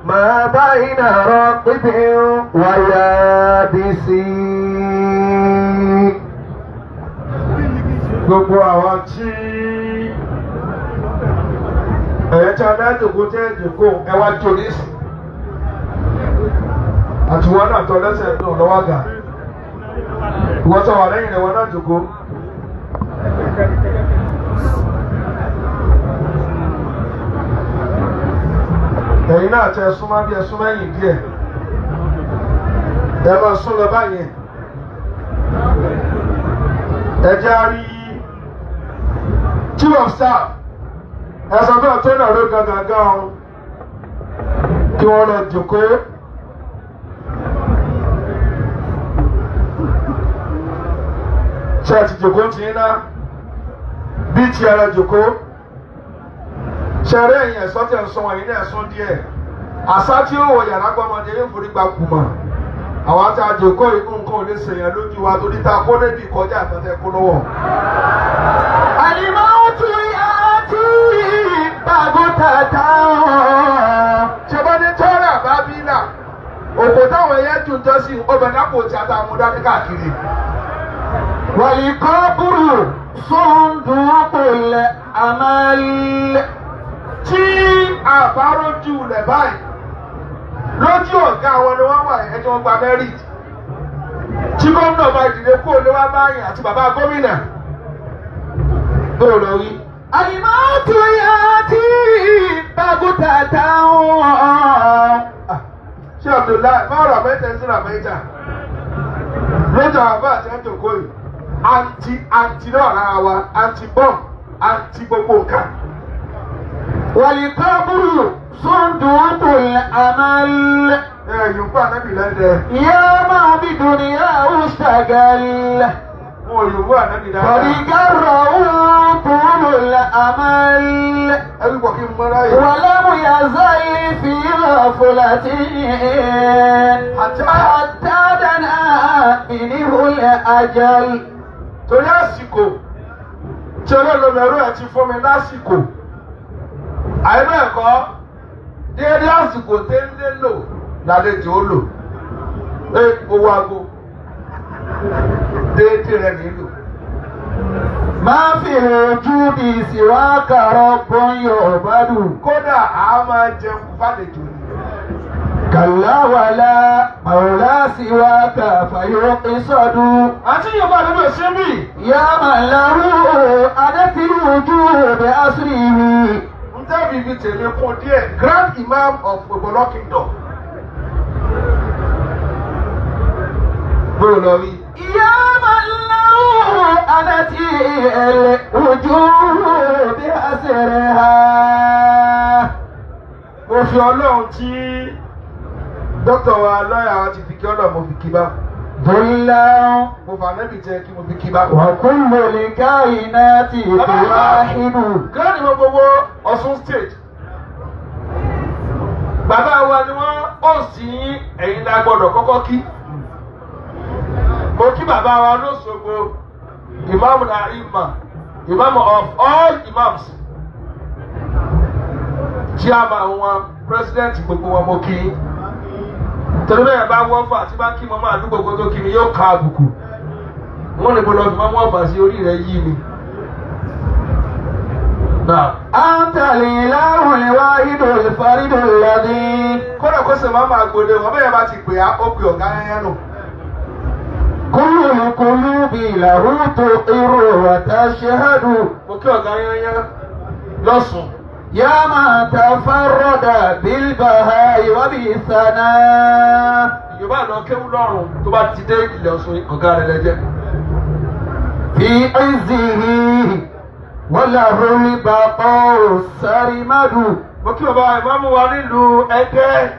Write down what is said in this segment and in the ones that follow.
ما بين رطب ويابس. Gbogbo àwọn tí ẹ̀yẹ́ tí a dá jòkó tẹ́ jòkó, ẹ wá jó nísì, àti wọn náà tọ́ lẹ́sẹ̀ dùn lọ́wọ́ gà, ìwọ́n tó wà lẹ́yìn rẹ̀, wọn náà jòkó. Ẹ̀yin náà tẹ súnmọ́ bí ẹ súnmọ́ ẹ̀yìn díẹ̀, ẹ máa sún lọ báyẹn. Ẹ jẹ́ á rí chief of staff, ẹ sọ fún ọ̀tún náà ló gangan gan o kí wọ́n lọ jòkó. Ṣé ẹ ti jòkó ti ń ná bí ti ẹ lọ jòkó? Ṣe eré ẹ̀yìn ẹ̀sọ́ tí ẹ̀ ń sọ wọ̀nyí náà sún díẹ̀. Àṣà tí ó wọ yàrá gbọ́mọdé yóò forí gba kùmà. Àwọn àti àjòkó ikú nǹkan ò lè ṣèyàn lójú wa torí ta kó débi kọjá àtàtẹ kó lọ́wọ́. الموت يأتي بغتة. Ṣe bá ní tọ́lá bábílà òkò táwọn ẹyẹ dùn jọ sí ọbẹ̀ dápò tí a ta mú dání káàkiri. والقبر صندوق الأمل. Tí àbárójú rẹ̀ báyìí lójú ọ̀gá wọn ni wọ́n wà, ẹjọ́ wọn gba merit tí gómìnà bá dìde kó lé wá báyìí àti bàbá gómìnà bó lọ rí. الموت يأتي بغتة. Ah, ṣé Abdullahi máa rà mẹ́ta sí rà mẹ́ta lójú àwọn àbá àti ẹ̀ńtò kò yìí, anti anti náà lára wa, anti bomb, anti gbogbo nǹkan. والقبر صندوق الأمل. Ẹ yòókù ànábì lẹ́dẹ̀. يا من بدنياه اشتغل، Wọn ò yòókù ànábì dáadáa. قد جره طول الأمل. Ẹbí pọ̀ kí n mọ́ra yìí. ولم يزل في غفلة حتى دنا منه الأجل. Torí àsìkò tí ọlọ́run ẹ̀rọ ẹ̀ ti fún mi lásìkò àìbẹ́ ẹ̀kọ́, déédéé àsìkò tẹ́lẹ̀ lò lálejò ó lò ẹ owó aago déédéé rẹ̀ nílò. ما في الوجود سواك رب يعبد. Kódà a máa jẹun fàlejò ni. كلا ولا مولى سواك فيقصد. Àti Yorùbá ló lè ṣe mí. يا من له أنت الوجود بأسره. N tẹ́bi ibi tèmi kún díẹ̀, Grand Imam of Ogbolo Kingdom. Bóyá lọ rí. يا من له أنت الوجود بأسرها. Mo fi Ọlọ́run tí dókítà wa lọ́ọ̀yà wa ti fi kí Ọlọ́run, mo fi kí bá. ذلا. Mo fà nẹ́bì jẹ́ kí mo fi kí bá. وكل الكائنات واحد. Grand Imam gbogbo Ọ̀ṣun State. Bàbá wa ni wọ́n ó sì yín, ẹ̀yin la gbọ́dọ̀ kọ́kọ́ kí. Mo kí bàbá wa lóṣogbo, Imam Naima, Imam of all imams. Chairman wọn, president gbogbo wọn, mo kí yín. Torí bẹ́ẹ̀ bá wọ́n fà tí bá kí mọ́mọ́ àdúgbò kó tó kí mi yóò ka àbùkù. Wọ́n lè gbọ́dọ̀ fi mọ́mọ́ ọ̀fà sí orí rẹ̀ yí mi. Náà. أنت الإله الواحد الفرد الذي Kódà kó sì máa máa gbòde wọn, bẹ́ẹ̀ bá ti pè á, ó pe ọ̀gá yẹn nù. كل القلوب له تقر وتشهد. Mo kí ọ̀gá yẹn lọ́sùn. يا من تفرد بالبهاء وبالثناء. Yorùbá lọ kéwú lọ́rùn, tó bá ti dé ilẹ̀ Ọ̀ṣun, ọ̀gá rẹ̀ lẹ́jẹ́. في عزه وله البقاء السرمد. Mo kí bàbá ìmáàmù wa nílùú Ẹdẹ,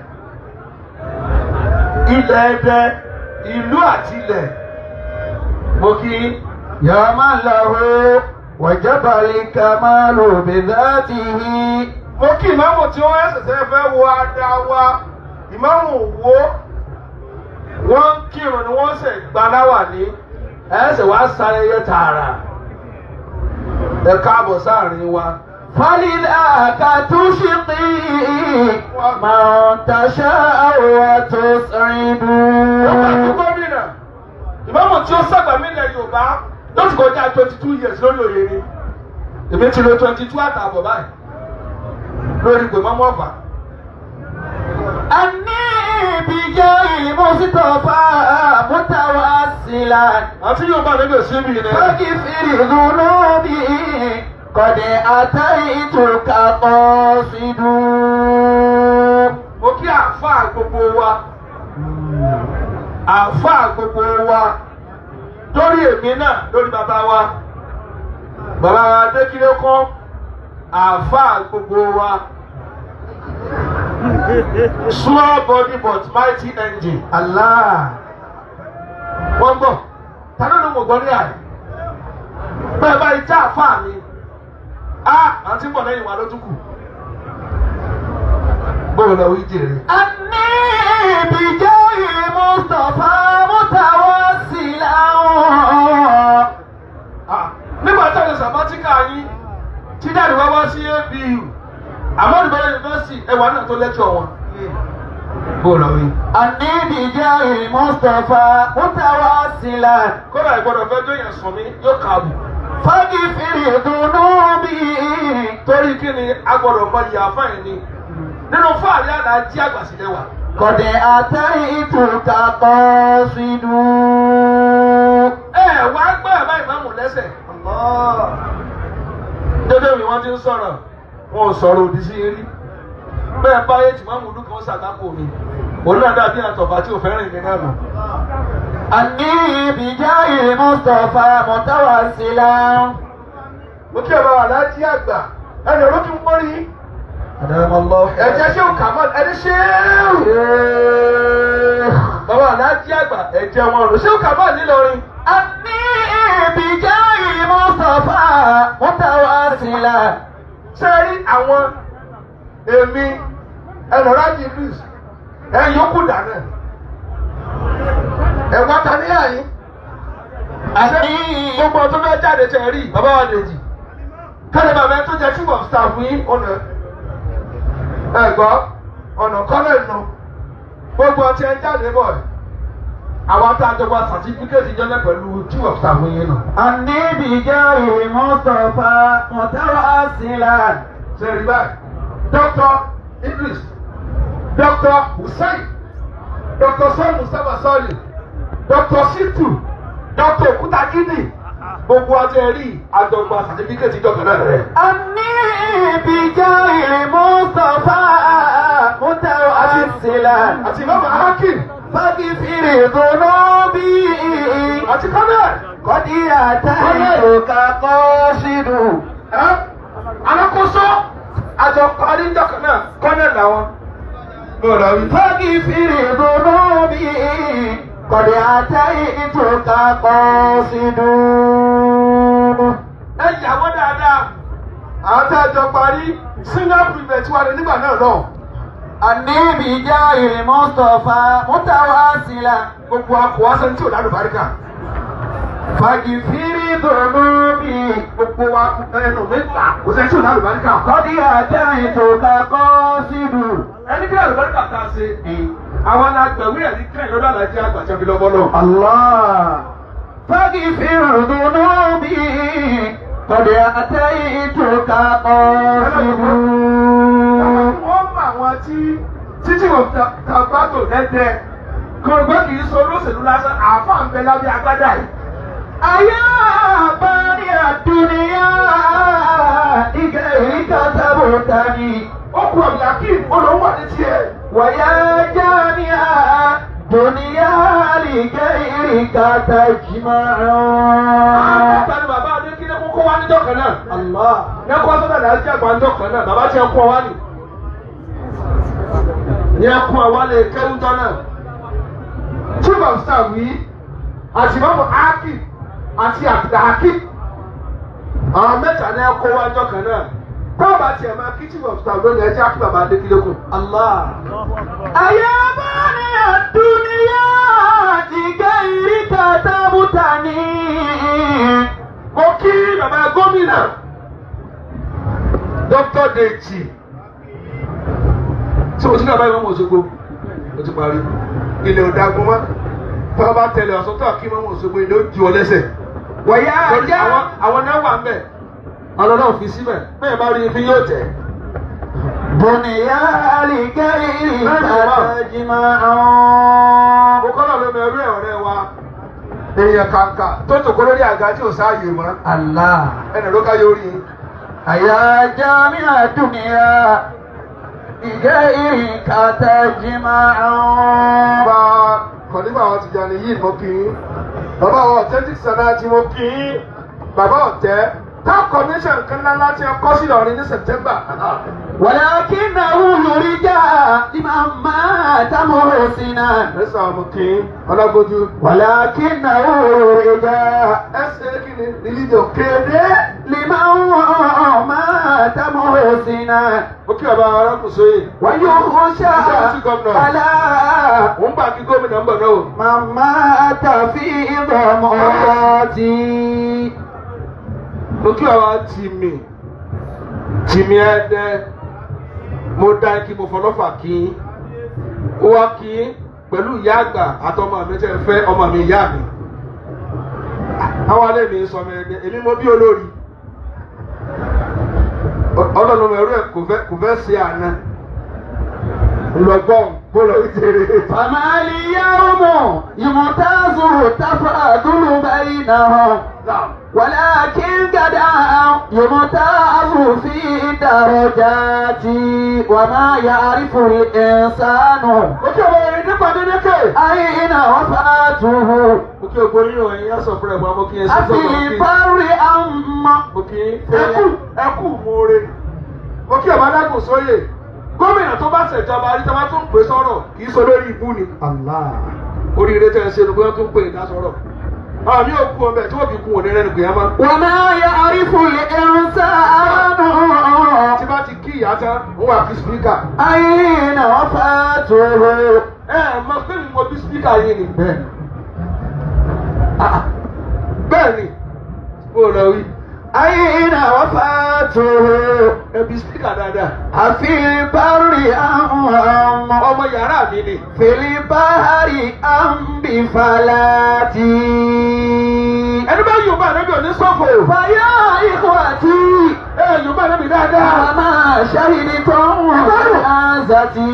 ilẹ̀ Ẹdẹ, ìlú àti ilẹ̀. Mo kí يا من له وجب الكمال بذاته. Mo kí ìmáàmù tí wọ́n ṣẹ̀ṣẹ̀ fẹ́ wo ada wa, ìmáàmù wo wọ́n ń kírun ni wọ́n ṣẹ̀ gbaláwà ní ẹ̀ṣẹ̀ wá sáyẹyẹ tààrà. Ẹ káàbọ̀ sáàrin wa. فلذاك تشقي من تشاء وتسعد. Ọba àti gómìnà ìmáàmù tí ó sàgbà mílẹ̀ Yorùbá ló ti kọjá 22 years lórí oyè ni. Èmi ti lo 22 àtààbọ̀ báyìí lórí ìpè mọ́mọ́ ọ̀fà. أني بجاه المصطفى متوسلا Àti Yorùbá mi lè ṣe mí ni. فاغفر ذنوبي قد أتيتك قاصد. Mo kí àáfàá gbogbo wa, àáfàá gbogbo wa, lórí èmi náà, lórí bàbá wa, bàbá wa Adékílé kọ́, àáfàá gbogbo wa, small body but mighty engine. Allah. Wọ́n gbọ́ tàbí ló mọ̀ gbọ́ ní àyè bẹ́ẹ̀ báyìí já àáfàá mi á àti bọ̀ lẹ́yìn wa ló tún kù bóun lọ wí jèrè. أني بجاه المصطفى متوسلا. Ah, nígbà tí a lè sabbatical yín tí dáàbò wá wá sí ABU, Ahmadu Bello University, ẹwà náà tó lẹ́tọ̀ wọn. Bóun lọ wí. أني بجاه المصطفى متوسلا. Kódà ìgbọ́dọ̀ fẹ́ jóyàn sùn mí yóò kààbù. فاغفر ذنوبي. Torí kí ni a gbọ́dọ̀ mọ ìyá fáyín ni nínú fáàrí àná jí àgbà sílẹ̀ wà. قد أتيتك قاصد. Ẹ wá gbọ́ ẹ̀ bá ìmáàmù lẹ́sẹ̀. Dédé mi wọ́n ti ń sọ̀rọ̀, wọn ò sọ̀rọ̀ òdì sí rí. Bẹ́ẹ̀ báyé tí máàmù dúkọ̀ ń ṣàtàkùn mi. Òun náà dàbí àtọ̀bà tí ò fẹ́ràn ìmí náà nù. أني بجاه المصطفى متوسلا. Mo kí ẹ bá wà láti àgbà ẹni ọ̀rọ̀ kí n mọ́ rí. أدام الله. Ẹ̀jẹ̀ ṣé o kà mọ́ ẹni ṣéwù. Bàbá aláàjì àgbà, ẹ̀jẹ̀ wọn rò ṣé o kà mọ́ nílọrin. أني بجاه المصطفى متوسلا. Ṣé rí àwọn èmi ẹnì rájì Idris ẹ yòókù dáná ẹ wá ta ní àyín. أني Gbogbo ọdún fẹ́ jáde tẹ rí bàbá wa lè jì kálí bàbá ẹ tó jẹ chief of staff yín ọ̀nà ẹ gbọ́ ọ̀nà kọ́lẹ̀ nù gbogbo ọtí ẹ jáde bọ̀ àwọn tá a jọ gba certificate jọlẹ̀ pẹ̀lú chief of staff yín nù. أني بجاه المصطفى متوسلا. Ṣe rí báyìí, Dr. Idris, Dr. Hussein, Dr. Sọ́ọ̀lù Mustapha Sọ́ọ̀lù, Dr. Situ, Dr. Òkútagídì, gbogbo ọtí ẹ rí àjọgbà certificate jọ kan náà rẹ. أني بجاه المصطفى متوسلا. Àti Mama Hakim. فاغفر ذنوبي. Àti kọ́nẹ̀. قد أتيتك قاصد. Alákòóso àjọ parí jọ kan náà, kọ́nẹ̀ làwọn. Bọ́ọ̀lù àwọn. فاغفر ذنوبي قد أتيتك قاصد. Ẹ yà wọ́n dáadáa. Àwọn tí a jọ parí senior prefect wà ní nígbà náà lọ. أني بجاه المصطفى متوسلا. Gbogbo akọ wa sẹ́ni tí ò lálùbáríkà. فاغفر ذنوبي. Gbogbo wa ẹnu mi gbà kò sẹ́ni tí ò lálùbáríkà. قد أتيتك قاصد. Ẹni kí lálùbáríkà tá a ṣe. Àwọn alágbẹ̀wé ẹ̀rí kẹ́hìn lọ́dọ̀ àlàjì àgbà tí a fi lọ́bọ́ lọ. الله فاغفر ذنوبي قد أتيتك قاصد. Wọ́n mọ àwọn tí títí wọn tàbátò lẹ́tẹ̀. Kọ̀ọ̀gbọ́n kì í sọ olóṣèlú lásán, àáfàá ń bẹ lábẹ́ agbádá yìí. أيا بارئ الدنيا لغيرك تبتني. Ó kú Abdulhakeem olóhùn wà ní tiẹ̀. ويا جامع الدنيا لغيرك تجمع. Àbúkà ni bàbá Adékílé kókó wá níjọ́ kan náà. الله. Ní ẹkọ sọ́dọ̀ àdájọ́ àgbà níjọ́ kan náà, bàbá tí ẹ kún ọ wá nì. Ní ẹkún àwa lè kẹ́rù jọ náà. Chief of staff yìí àti Mọ́mọ́ Ákì àti Abdulhakeem. Àwọn mẹ́ta ní ẹkọ wá níjọ́ kan náà. Báwo tiẹ̀ máa kí chief of staff lónìí, ẹ jẹ́ kí bàbá Adékílé kù. الله أيا بارئ الدنيا لغيرك تبتني. Mo kí bàbá gómìnà. Dr. Deji tí mo ti ní àbáyé mọ́mọ́ Òṣogbo mo ti parí ilẹ̀ òdàgún mọ́ tọ́ bá tẹ̀lé ọ̀sán tó àkí mọ́mọ́ Òṣogbo ilẹ̀ ó ju ọ lẹ́sẹ̀. ويا Torí جامع àwọn náà wà ń bẹ̀ ọlọ́run fi síbẹ̀ bẹ́ẹ̀ bá rí ibi yóò tẹ̀. دنيا لغيرك تجمع Mo kọ́ lọ́ọ́ lómi ẹrú ẹ̀ ọ̀rẹ́ wa èèyàn kàǹkà tó jòkó lórí àga tí ò sáàyè mọ́ الله ẹnì ló ká yóò rí i. أيا جامع الدنيا لغيرك تجمع Bàbá kọ̀nígbà àwọn Tìjàní yìí mo kí yín. Bàbá àwọn authentic sana tí mo kí yín. Bàbá ọ̀tẹ́ tá commission kan ńlá láti kọ́ sí Ìlọrin ní September. ولكنه يرجى لمن مات محسنا Ẹ̀sán mo kí yín. Ọlágójú. ولكنه يرجى Ẹ̀sẹ̀ kí ni religion kéde. لمن مات محسنا Mo kí bàbá arákùnrin yìí. ويخشى على Mo ń bà kí gómìnà ń bọ̀ náà o. من مات في ضمراتي Mo kí bàbá Tìmì Tìmì Ẹdẹ mo dá kí mo fọlọ́fà kí ó wá kí pẹ̀lú ìyá àgbà àtọmọ mi tẹ́ fẹ́ ọmọ mi ìyá mi. Àwọn alẹ́ mi sọ mi ẹdẹ èmi mo bí olórí. Ọlọ́run ẹrú ẹ̀ kò fẹ́ ṣe àná. Lọ́gbọ́n bó lọ jèrè. فما اليوم يمتاز التفاضل بينهم ولكن غدا يمتاز في درجات وما يعرف الإنسان Mo kí ọmọ rẹ̀ nípa dédékè. أين وفاته Mo kí ogun onírò ẹ̀yin yá sọ fún ẹ̀gbọ́n mo kí ẹ sọ́jọ́ أفي mo kí. البر أم Mo kí ẹkú ẹkú moore. Mo kí ọba dágùn sóyè. Gómìnà tó bá ṣèjọba rí tọ́ba tó ń pè sọ̀rọ̀ kì í sọ lórí ibú ni. الله Oríire tẹ́ ẹ ṣe ni bóyá tó ń pè ní sọ̀rọ̀. Àmì òkú ọbẹ̀ tí wọ́n fi kún òní rẹ́nu gbìyànjú mọ́. وما يعرف الإنسان Tí bá ti kí ìyá tán, ń wà kí spíkà. أين وفاته Ẹ mọ̀ pé mo bí spíkà yìí ni. Bẹ́ẹ̀ ni, mo lọ wí. أين وفاته Ẹ bí spíkà dáadáa. أفي البر أم Ọmọ yàrá mi ni. في البحر أم بفلاتي Ẹni bá Yorùbá ànábì òní sọ̀fò. فيا إخوتي Ẹ Yorùbá ànábì dáadáa. ما شهدتم جنازتي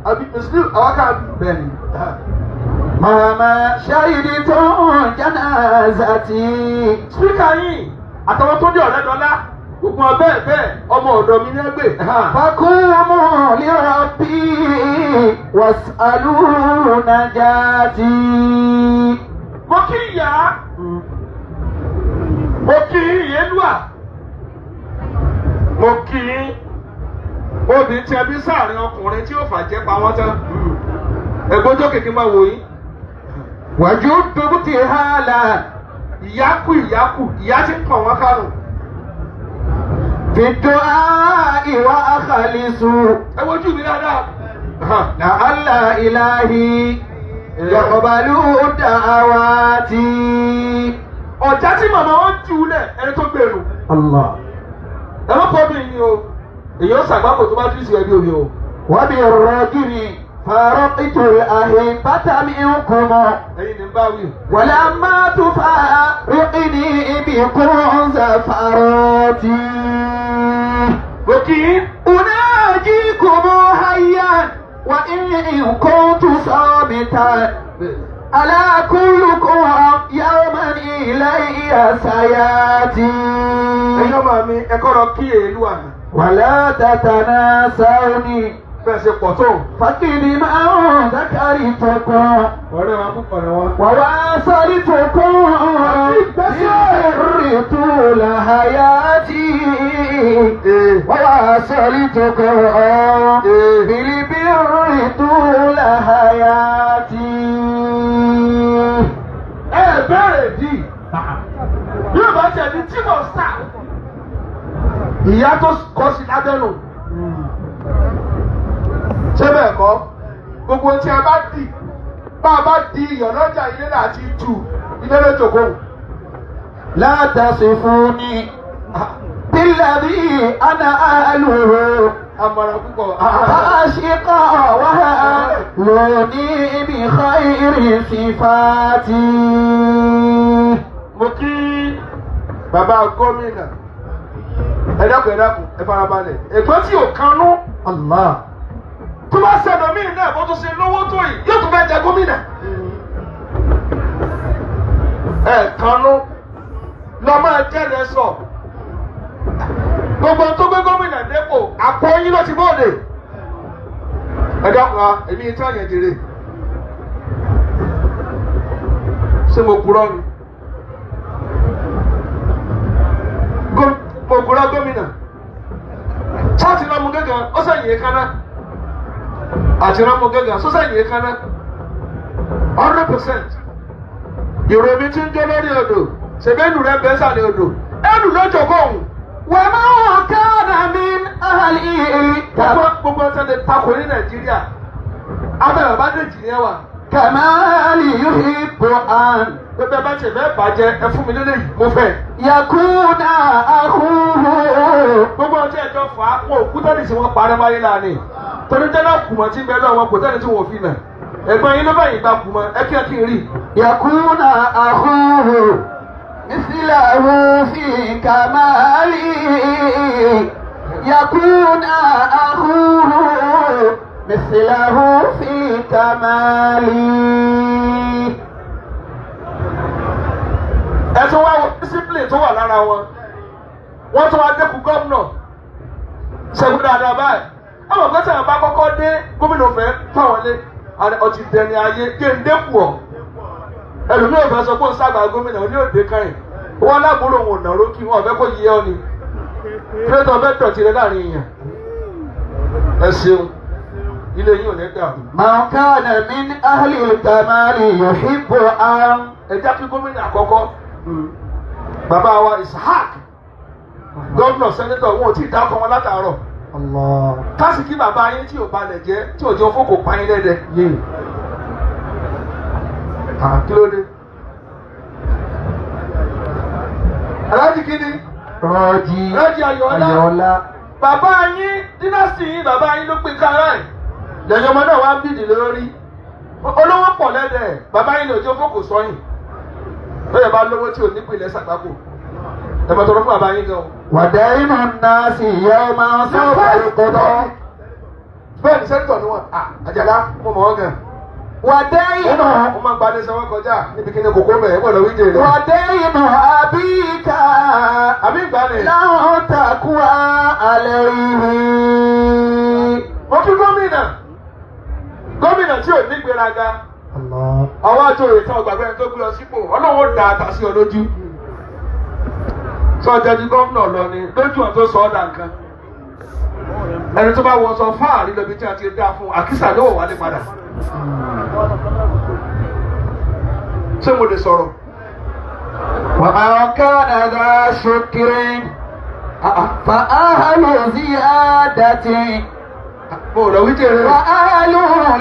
Àbí Mùsùlùmí àwọn kan بني مهما شهدتم جنازتي Spíkà yìí àtàwọn tó dé ọ̀rẹ́ dọ́lá gbogbo wọn bẹ́ẹ̀ bẹ́ẹ̀ ọmọ ọ̀dọ̀ mi ní ẹgbẹ́. فقوموا لربي واسألوا نجاتي Mo kí ìyá, mo kí ìyélúà, mo kí obìnrin tí a bí sáàrin ọkùnrin tí ó fàjẹ́ pa wọ́n tán. Ẹ̀gbọ́n jókè kí n máa wò yín. وجدت ابتهالا Ìyá kú ìyá kú ìyá ti ń pọ̀ wọ́n kánò. في الدعاء وأخلص Ẹ wojú mi dáadáa. لعل إلهي يقبل دعواتي Ọ̀já tí màmá wọn jù ú lẹ̀ ẹni tó gbèrú. الله Ẹ má pọ̀ bí yín o. Èyí ó ṣàgbákò tó bá dùn sí ẹbí omi o. وبالرجل فارقت الأحبة منكم Ẹ̀yin ni ń bá wí. ولما تفارقني بكم زفراتي Mo kí yín. أناجيكم حيا وإن كنت صامتا ألا كلكم يوما إلي سياتي Ẹ̀yin ọmọ mi ẹ kọ́ lọ kí èélú àná. ولا تتناسوني Bẹ́ẹ̀ ṣe pọ̀ tó. فقد ما ذكرتكم Ọ̀rẹ́ wa púpọ̀ ni wọ́n. وواصلتكم بالبر طول حياتي وواصلتكم بالبر طول حياتي Ẹ bẹ̀rẹ̀ dì. Yóò bá tẹ̀ ní tí mo sà. Ìyá tó kọ́ sí lábẹ́nu. Ṣé bẹ́ẹ̀ kọ́? Gbogbo tí a bá dì, bá a bá di ìyànlọ́jà ilé láti tù ilé lójoojú. لا تصفوني بالذي أنا أهله Amara púpọ̀. فأشقى وهلوني بخير صفاتي. Mo kí bàbá gómìnà. Ẹ dákun, ẹ dákun, ẹ farabalẹ̀. Ẹ̀gbọ́n tí ò kanú. Allah. Tó bá ṣẹlẹ̀ míì náà bó tún ṣe lówó tó yìí yóò tún fẹ́ jẹ gómìnà. Ẹ kanú lọ máa jẹ́lẹ̀ sọ. Gbogbo tó gbé gómìnà dépò àpò yín ló ti bóde. Ẹ dákun wa, èmi tí wọ́n yẹn jèrè. Ṣé mo purọ́ ni? Mo purọ́ gómìnà. Ṣáàtì lọ́mú gángan, ó sẹ́yìn yẹn kaná. Àti lọ́mú gángan, ó sẹ́yìn yẹn kaná. 100%. Ìròmí tí ń jó lórí odò, ṣèbéèlú rẹ̀ bẹ́ sàlẹ̀ odò. Ẹ̀lù ló jòkó òun. وما كان من أهله Gbogbo ẹsẹ̀ lè takò ní Nàìjíríà. Abẹ́ bàbá Dèjì ni ẹ wà. كمال يحب أن Bẹ́ẹ̀ bá tiẹ̀ fẹ́ bàjẹ́ ẹ fún mi lélẹ̀ yìí, mo fẹ́. يكون أخوه. Gbogbo ọjọ́ ẹjọ́ fà á, wọn ò kú tẹ́lẹ̀ tí wọ́n parẹ́ máyé láàrin. Torí jẹ́ náà kùmọ̀ tí ń bẹ lọ́wọ́ wọn kò tẹ́lẹ̀ tí wọ́n ò fi nà. Ẹ̀gbọ́n yín ló bá yìí gba kùmọ̀, ẹ kí ẹ kí n rí. يكون أخوه مثله في كماله، يكون أخوه مثله في كماله. Ẹ tún wá wo discipline tó wà lára wọn. Wọ́n tún wá dẹ́kun gómìnà. Ṣẹ́gun dáadáa báyìí. Ọmọ kan tí àwọn bá kọ́kọ́ dé gómìnà fẹ́ fáwọn lé. Ọtí dẹni ayé gé ń dẹ́kun ọ̀. Ẹlòmíì ò fẹ́ sọ pé ó ń sábà gómìnà ní òde kan. Wọ́n lábúrò òun ò nàró kí wọ́n fẹ́ kó yẹ ọ ni. Pírẹ́tọ̀ fẹ́ dọ̀tí rẹ láàrin èèyàn. Ẹ ṣeun. Ilé yín ò ní dàrú. من كان من أهل الكمال يحب أن Ẹ já kí gómìnà àkọ́kọ́. Bàbá wa Ishaq. Gómìnà sẹ́nẹ́tọ̀ wọn ò tí ì dákọ̀ wọn látàárọ̀. الله. Kásìkí bàbá yín tí ò balẹ̀ jẹ́ tí ò jẹ́ fókò pa yín lẹ́dẹ̀. Kí ló dé? Aláàjì kí ni? Rọ́jí. Rájí Ayọ̀ọ́lá. Ayọ̀ọ́lá. Bàbá yín dínásì yín bàbá yín ló pín kára ẹ̀. Lẹ́yìn ọmọ náà wá ń bìdì lórí. Olówó pọ̀ lẹ́dẹ̀. Bàbá yín ni ò jẹ́ fókò sọ́yìn. Lọ́yẹ̀ bá lówó tí ò ní pìlẹ̀ sàgbákò. Ẹ máa tọrọ fún bàbá yín gan o. ودين الناس يوم سوف يقضى. Bẹ́ẹ̀ni sẹ́ńtọ̀ ni wọ́n. Àjàlá mo mọ̀ ọ́ gan. ودين Ó máa ń gba adéṣẹ́ wọn kọjá níbi kíni kòkó mẹ́ ẹ̀ gbọ́dọ̀ wíjẹ rẹ̀. ودين أبيك Àbí ìgbà ni. لن تقوى عليه. Mo kí gómìnà. Gómìnà tí ò ní gbéraga. الله. Àwọn àjọ ìta ọgbàgbé ẹni tó gbé ọ sípò. Ọlọ́run ó da ata sí ọ lójú. Sọ jẹ́ ju gómìnà lọ ni lójú ọ̀ tó sọ ọ́ dà nǹkan. Ẹni tó bá wọ sọ fáàrí lọ bí tí a ti dá fún àkísà ló wọ̀ wálé padà. Ṣé mo lè sọ̀rọ̀? ومن كان ذا شكر فأهل زيادة Mo rọ̀ wíjẹ rẹ̀. وأهل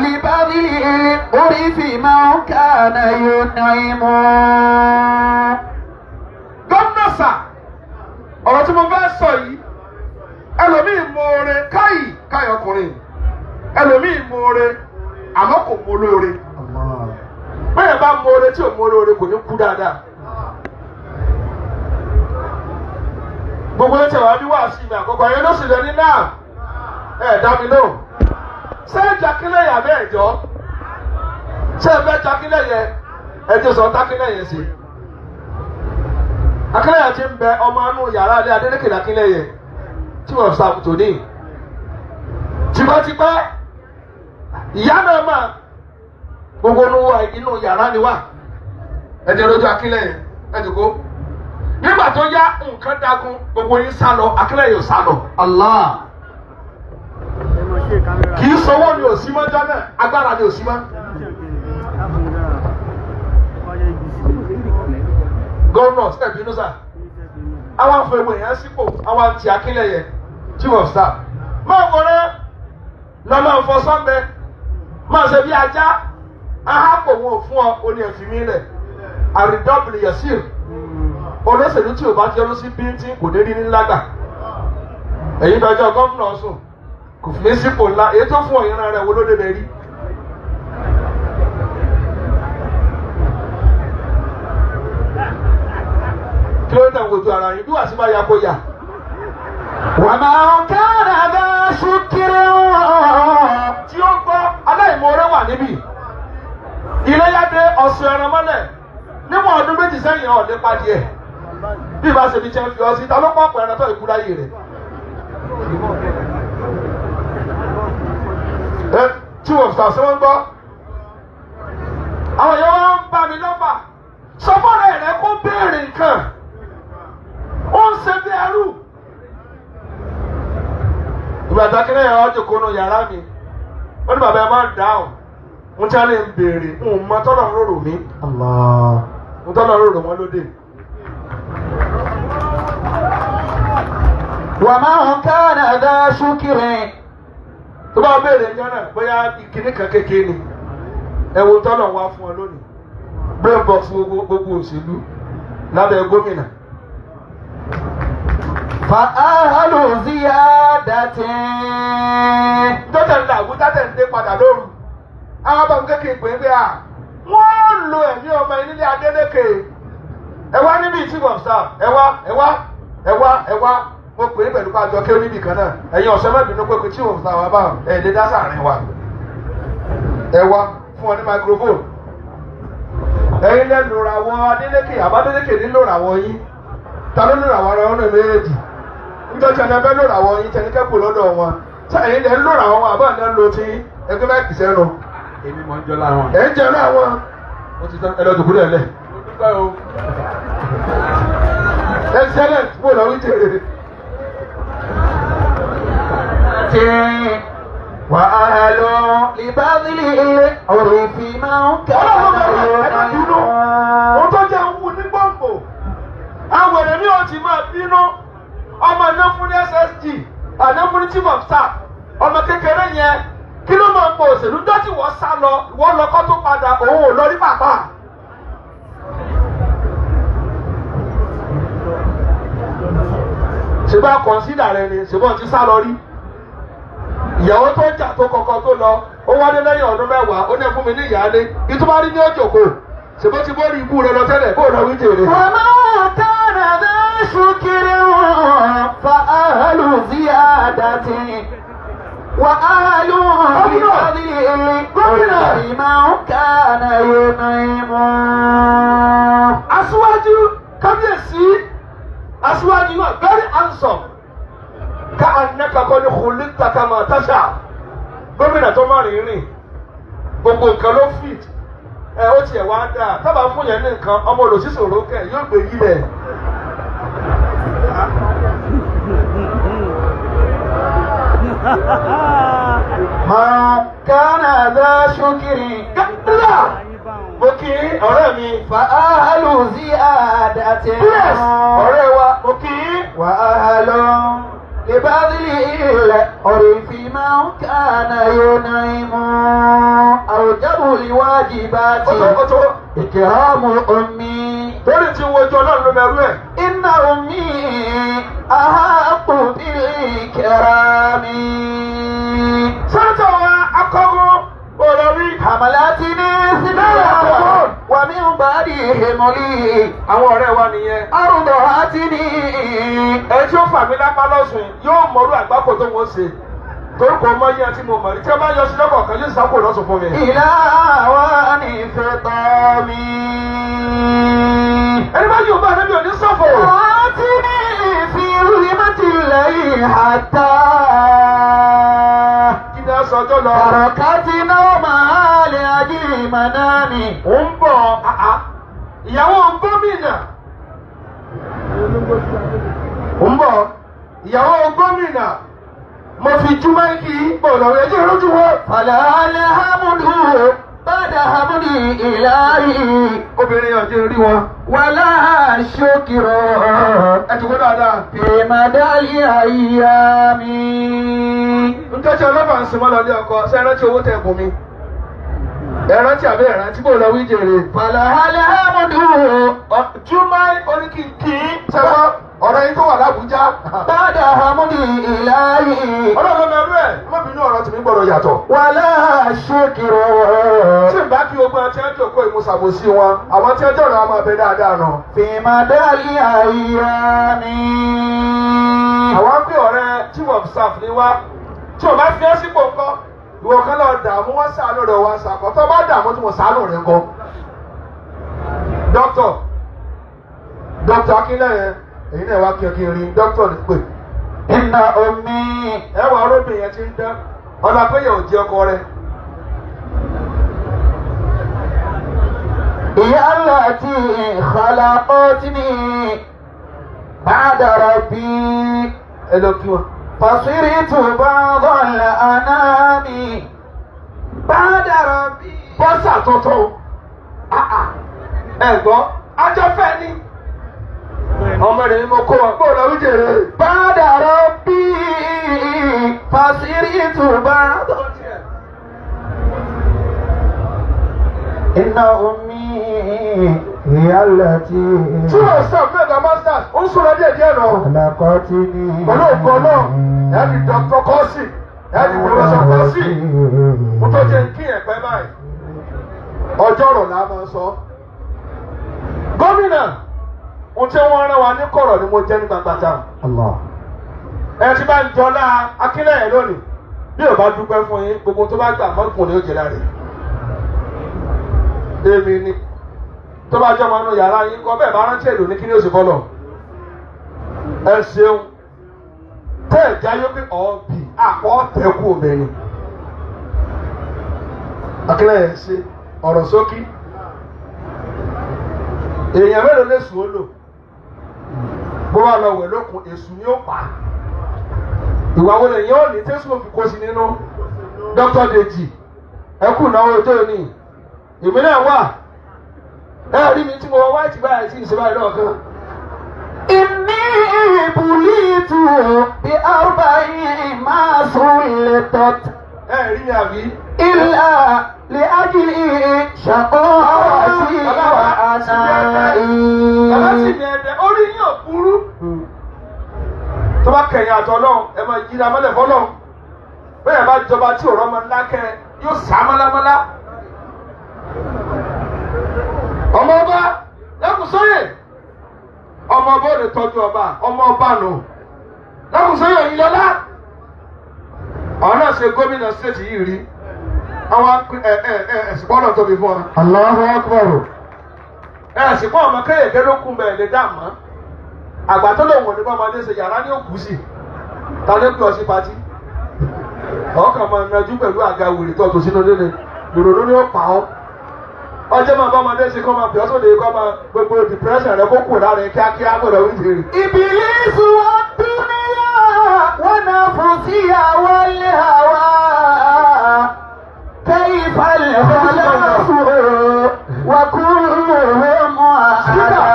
لبذل العرف من كان ينعم. Gómìnà sà, ọ̀rọ̀ tí mo fẹ́ sọ yìí, ẹlòmíì mọ̀ọ́re káyì káyì ọkùnrin, ẹlòmíì mọ̀ọ́re àmọ́ kò mọ olóore. الله. Bẹ́ẹ̀ bá mọ̀ọ́re tí ò mọ olóore kò ní kú dáadáa. Gbogbo ẹ̀tẹ̀ wá bí wàásù mi àkọ́kọ́ yẹn ló sì lọ ní náà. Ẹ dá mi lóhùn. Ṣé ẹ jakílẹ̀ yà bẹ́ẹ̀ jọ? Ṣé ẹ fẹ́ jakílẹ̀ yẹ? Ẹ ti sọ takílẹ̀ yẹn sí. Akílẹ̀yẹ ti ń bẹ ọmọ inú yàrá ilé Adélékè lákílẹ̀yẹ tí wọ́n sàkóso ní. Tipẹ́tipẹ́ ìyá náà mà gbogbo inú yàrá ni wà. Ẹ jẹ́ lójú Akílẹ̀yẹ ẹ jòkó. Nígbà tó yá nǹkan dagun gbogbo yín sá lọ Akílẹ̀yẹ ò sá lọ. Allah. Kì í sọwọ́ ni ò sí mọ́ jọ́ náà, agbára ni ò sí mọ́. Gómìnà ṣe bínú sá. Àwọn afọ ewu èèyàn sípò, àwọn àti Akílẹ̀yẹ chief of staff. Máa wọlé lọ máa fọ sọ́mbẹ, máa ṣe bí ajá, ahápò wọn ò fún ọ, ó ní ẹ̀fín mi lẹ̀. Àrídọ́bìlì yẹ̀sìr. Olóṣèlú tí ò bá ti yọnu sí bíntín kò ní rí ní lágbà. Èyí fẹjọ́ gómìnà sùn kò fi mí sípò ńlá èyí tó fún ọ̀yìnrán rẹ̀ wo ló débẹ̀ rí. Kí ló dé àwọn ojú ara yín bí wàá sí máa ya kó yà. ومن كان ذا شكر Tí ó gbọ́ aláìmoore wà níbí. Iléyàdé ọ̀sùn ẹran mọ́lẹ̀ níwọ̀n ọdún 2 sẹ́yìn ọ̀ nípa díẹ̀. Bí ìbá ṣe fi jẹ́ fi ọ sí ta ló pọ̀pọ̀ ẹran tó ìkú láyé rẹ̀. Ẹ tí wọ́n sọ sí wọ́n gbọ́. Àwọn èèyàn wá ń bá mi lọ́fà. Sọ fọ́ọ̀rẹ́ rẹ kó béèrè nǹkan. Ó ń ṣe bí ẹrú. Ìgbà tákìlẹ̀ yẹn wá jókòó nù yàrá mi. Ó ní bàbá ẹ máa ń dáhùn. Mo ti á lè ń béèrè. N ò mọ tọ́lọ̀ ń rorò mí. الله Mo tọ́lọ̀ ń rorò wọn lóde. ومن كان ذا شكر Tó bá béèrè ẹjọ́ náà bóyá ìkíní kan kékeré ni. Ẹ wo tọ́lọ̀ wá fún ọ lónìí. Brain box gbogbo òṣèlú lábẹ́ gómìnà. فأهل زيادة Tọ́tẹ̀ ń làgùn tọ́tẹ̀ ń dé padà lóru. Àwọn bàbá kékeré pè é pé à wọ́n lo ẹ̀mí ọmọ ilé Adélékè. Ẹ wá níbi chief of staff ẹ wá ẹ wá ẹ wá ẹ wá mo pè é pẹ̀lú pàjọ kí ó níbì kan náà. Ẹ̀yin ọ̀sẹ̀ má bínú pé pé chief of staff wa bá ẹ̀ lè dá sáàrin wa. Ẹ wá fún ọ ní microphone. Ẹ̀yin lẹ́ lòrà wọ Adélékè àbádélékè ní lòrà wọ yín. Ta ló lòrà wọ ara wọn náà méjèèjì? Níjọ́ tí ẹni ẹ fẹ́ lòrà wọ yín tẹni kẹ́kọ̀ọ́ lọ́dọ̀ wọn. Ṣé ẹ̀yin lẹ́ ń lòrà wọn àbá ní lò tí ẹgbẹ́ bá kìí sẹ́nu? Èmi mọ̀ ń jọ lára wọn. Ẹ̀ ń jẹun àwọn. Ó ti tán ẹ lọ dùkú lẹ̀ lẹ̀. Mo dúpẹ́ o. Excellent mo lọ wí jèrè. وأهل لبذل العرف من كان Ọlọ́run ẹ má bínú. Ohun tó jẹ́ ń wú ní gbòǹgbò. Àwọn èrè mi ò ti máa bínú. Ọmọ iná fún ní SSG, àná fún ní chief of staff. Ọmọ kékeré yẹn kí ló máa ń pọ̀ òṣèlú dọ́tí wọ́n sá lọ, ìwọ́n lọ kọ́ tó padà, òun ò lọ rí pàpà. Ṣé bá kọ̀nsídà rẹ ni, ṣé bọ́n ti sá lọ rí? Ìyàwó tó jà tó kọ́kọ́ tó lọ, ó wálé lẹ́yìn ọdún 10, ó ní fún mi ní ìyáálé. Ìtúbárí ní òjòkó, ṣé bó ti bórí ibú rẹ lọ tẹ́lẹ̀, bó lọ wí jèrè. ومن كان ذا شكر فأهل زيادة وأهل لبذل العرف من كان ينعم Aṣíwájú kábíyèsí aṣíwájú you are very handsome. Ká anaka kọ́ ní khuliqta kama tasha. Gómìnà tó má rìn rìn gbogbo nǹkan ló fit. Ẹ ó tiẹ̀ wá dáa tábà fún yẹn ní nǹkan ọmọ olùsísòro kẹ̀ yóò gbé yí lẹ̀. من كان ذا شكر Gàdúrà mo kí ọ̀rẹ́ mi. فأهل زيادة Yes ọ̀rẹ́ wa mo kí. وأهل لبذل العرف من كان ينعم أوجب الواجبات Ó tó ó tó إكرام أمي torí tí ń wojú ọlọ́run ló mẹ́rú ẹ̀. إن أمي أحق بالإكرام Sẹ́ńtọ̀ wa akọ́gun ọ̀rọ̀ rí. حملتني سنين ومن بعد حملي Àwọn ọ̀rẹ́ wa nìyẹn. أرضعتني Ẹni tí ó fà mí lápá lọ́sùn yìí yóò mọ̀rú àgbákò tó wọ́n ṣe. Torí kò mọ yẹn tí mo mọ̀ rí. Tí wọ́n bá yọ sí lọ́kọ̀ kan yóò sáko lọ́sùn fún mi. إلى أوان فطامي Ẹni bá yóò bá ẹni ò ní sọ̀fọ̀. رأتني في ظلمة الليل حتى Kí ni a sọ ọjọ́ lọ? تركت نومها لأجل منامي Ò ń bọ̀ àá. Ìyàwó gómìnà. Ò ń bọ̀. Ìyàwó gómìnà. Mo fi júmọ́ kí bọ̀ lọ́wọ́ ẹjẹ́ ìrójú wọn. فلا الحمد بعد حمد إلهي Obìnrin ọjọ́ rí wọn. ولا شكر Ẹ ti kó dáadáa. في مدى الأيام Njọ́ tí ọlọ́pàá ń sin mọ́ lọ ilé ọkọ, ṣé ẹ rántí owó tẹ bùn mi? Ẹ rántí àbí ẹ rántí bò lọ wí jèrè? فلا الحمد Júmọ́ oníkìkì sẹ́wọ́. Ọ̀rọ̀ yín tó wà l'Ábùjá. بعد حمد إلهي Ọlọ́run ọmọ ẹrú ẹ̀ má bínú ọ̀rọ̀ tèmi gbọ́dọ̀ yàtọ̀. ولا شكر Tí n bá kí ogun àti ẹjọ́ kó ìmúṣàbòsí wọn, àwọn tí ẹjọ́ rẹ̀ á máa bẹ dáadáa nù. في مدى الأيام Àwọn á pè ọ̀rẹ́ chief of staff ní wá. Tí o bá fi ẹ́ sípò ńkọ́, ìwọ kan lọ dààmú wọ́n ṣàánú rẹ̀ wọ́n ṣàkọ́. Tó bá dààmú tí mo ṣàánú rẹ̀ ńkọ́. Dókítà Dókítà Akínlẹ́yẹ, èyí náà wá kí ọ kí n rí dókítà ní pè. إن أمي Ẹ wà arábìnrin yẹn ti ń dán. Ọ̀nà péye ò jẹ́ ọkọ rẹ̀. هي التي خلقتني بعد ربي Ẹ lọ kí wọn. فصرت بعض الأنام بعد ربي Bọ́sà tuntun. Ẹ gbọ́, ajọ́fẹ́ ni. Ọmọ rẹ̀ ni mo kó wọn. Bó lọ wí jèrè. بعد ربي فصرت بعض إن أمي هي التي Tí o sọ mẹ́ta masters, ó ń sọ̀rọ̀ díẹ̀ díẹ̀ lọ. خلقتني Pẹ̀lú ògo náà, ẹ di Dr. Kọ́sì, ẹ di Professor Kọ́sì. Mo tó jẹ́ kí ẹ̀pẹ́ báyìí. Ọjọ́ ọ̀rọ̀ la máa sọ. Gómìnà, ohun tí wọ́n rán wa ní kọ̀rọ̀ ni mo jẹ́ ní gbangba ta. الله Ẹ ti bá ń jọlá Akínlẹ̀yẹ lónìí. Bí ò bá dúpẹ́ fún yín, gbogbo tó bá gbà mọ́kùnrin ni ó jẹ láre. Èmi ni tó bá jọmọ inú yàrá yín kọ́ bẹ́ẹ̀ bá rántí èlò ní kí ni ó sì fọlọ̀. Ẹ ṣeun tẹ́ ẹ̀ jáyé pé ọ̀bì àpọ̀ tẹ̀kù obìnrin. Akínlẹ̀yẹ ṣe ọ̀rọ̀ sókí. Èèyàn mélòó lè sùn ó lò? Bó bá lọ wẹ̀ lókun, èṣù ni ó pa á. Ìwà wo lè yẹn ò ní tẹ́sùn òfin kó sí nínú? Dr. Deji, ẹ kú ìnáwó ọjọ́ òní. Èmi náà wà. Ẹ rí mi tí mo wọ wáìtì báyìí tí ìṣe báyìí lọ́ọ̀kan. إني بليت بأربع ما سلطت Ẹ rí mi àbí? إلا لأجل شقاوتي Bàbá sì وأنائي mi ẹ̀dẹ̀, orí yín ò burú. Tó bá kẹ̀yìn àtọ̀ náà, ẹ máa yíra mọ́lẹ̀ fọ́lọ́. Bẹ́ẹ̀ bá jọba tí òrọ́ ọmọ ńlá kẹ́ yóò sá mọ́lámọ́lá. Ọmọ ọba Lẹ́kùnsóyè. Ọmọ ọba ò lè tọ́jú ọba, ọmọ ọba nù. Lẹ́kùnsóyè Òyìnlọ́lá. Àwọn náà ṣe gómìnà stéètì yìí rí. Àwọn ẹ̀sìn bọ́ọ̀lù tóbi fún wa. الله أكبر Ẹ̀sìn kọ́ ọmọ kéèké ló kún bẹ́ẹ̀ lè dá mọ́. Àgbà tó lòun ò ní bọ́mọdé ṣe yàrá ní òkú sí. Ta ló pè ọ sí patí? Ọkàn máa najú pẹ̀lú àga wèrè tó tò sínú líle. Ìrònú ni ó pa ọ́. Ọjọ́ máa bá ọmọdé ṣe kọ́ máa pè ọ́ sóde kọ́ máa gbogbo depression rẹ kó kù lára ẹ kíákíá gbọ́dọ̀ wí jèrè. إبليس والدنيا ونفسي والهوى كيف الخلاص وكلهم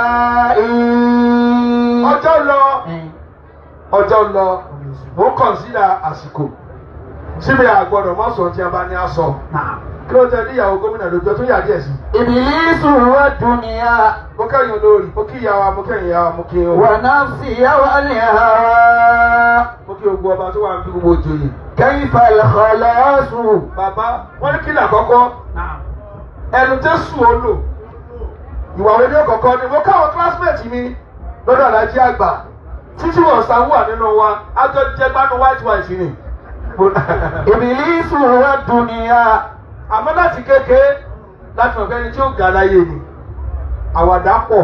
أعدائي Ọjọ́ lọ, ọjọ́ lọ, mo ń kọ̀nsídà àsìkò. Síbi àgbọ̀dọ̀ mọ́ sọ tí a bá ní a sọ. نعم. Kí ló tẹ níyàwó gómìnà lójú ẹ tó yà díẹ̀ sí? إبليس والدنيا Mo kẹ́yìn olórí, mo kí ìyá wa, mo kẹ́yìn ìyá wa, mo kí o. ونفسي والهوى Mo kí gbogbo ọba tó wà ní gbogbo òjòyè. كيف الخلاص Bàbá wọ́n ní kí ni àkọ́kọ́ ẹnu tẹ́ sùn ó lò. Ìwà wo ni ó kọ̀kọ́ ni mo káwọn classmate mi lọ́dọ̀ alájí àgbà títí wọ́n sanwó wà nínú wa ájọ jẹ́ gbánú white white ni. إبليس والدنيا Àmọ́ láti kékeré láti mọ̀ pé ẹni tí ó ga láyé ni àwàdà pọ̀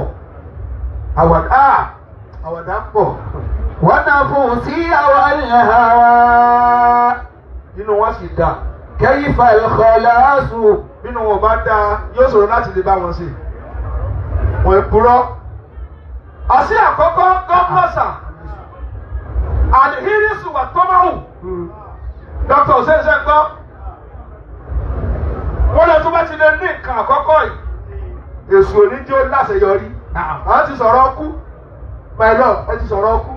àwàdà àwàdà pọ̀ ونفسي والهوى nínú wọn sì dáa. كيف الخلاص Bínú wọn bá dáa yóò ṣòro láti lè bá wọn ṣe. Wọ́n purọ́. Àṣì àkọ́kọ́ gọ́fúnọ̀sà àlìhírísù wà tọ́máhù. Dr. Hussein ṣe ń gbọ́. Wọ́n lọ tó bá ti lè ní nǹkan àkọ́kọ́ yìí. Èṣù òní jẹ́ ó láṣeyọrí. Àwọn ti sọ̀rọ̀ ọkú. My love, ẹ ti sọ̀rọ̀ ọkú.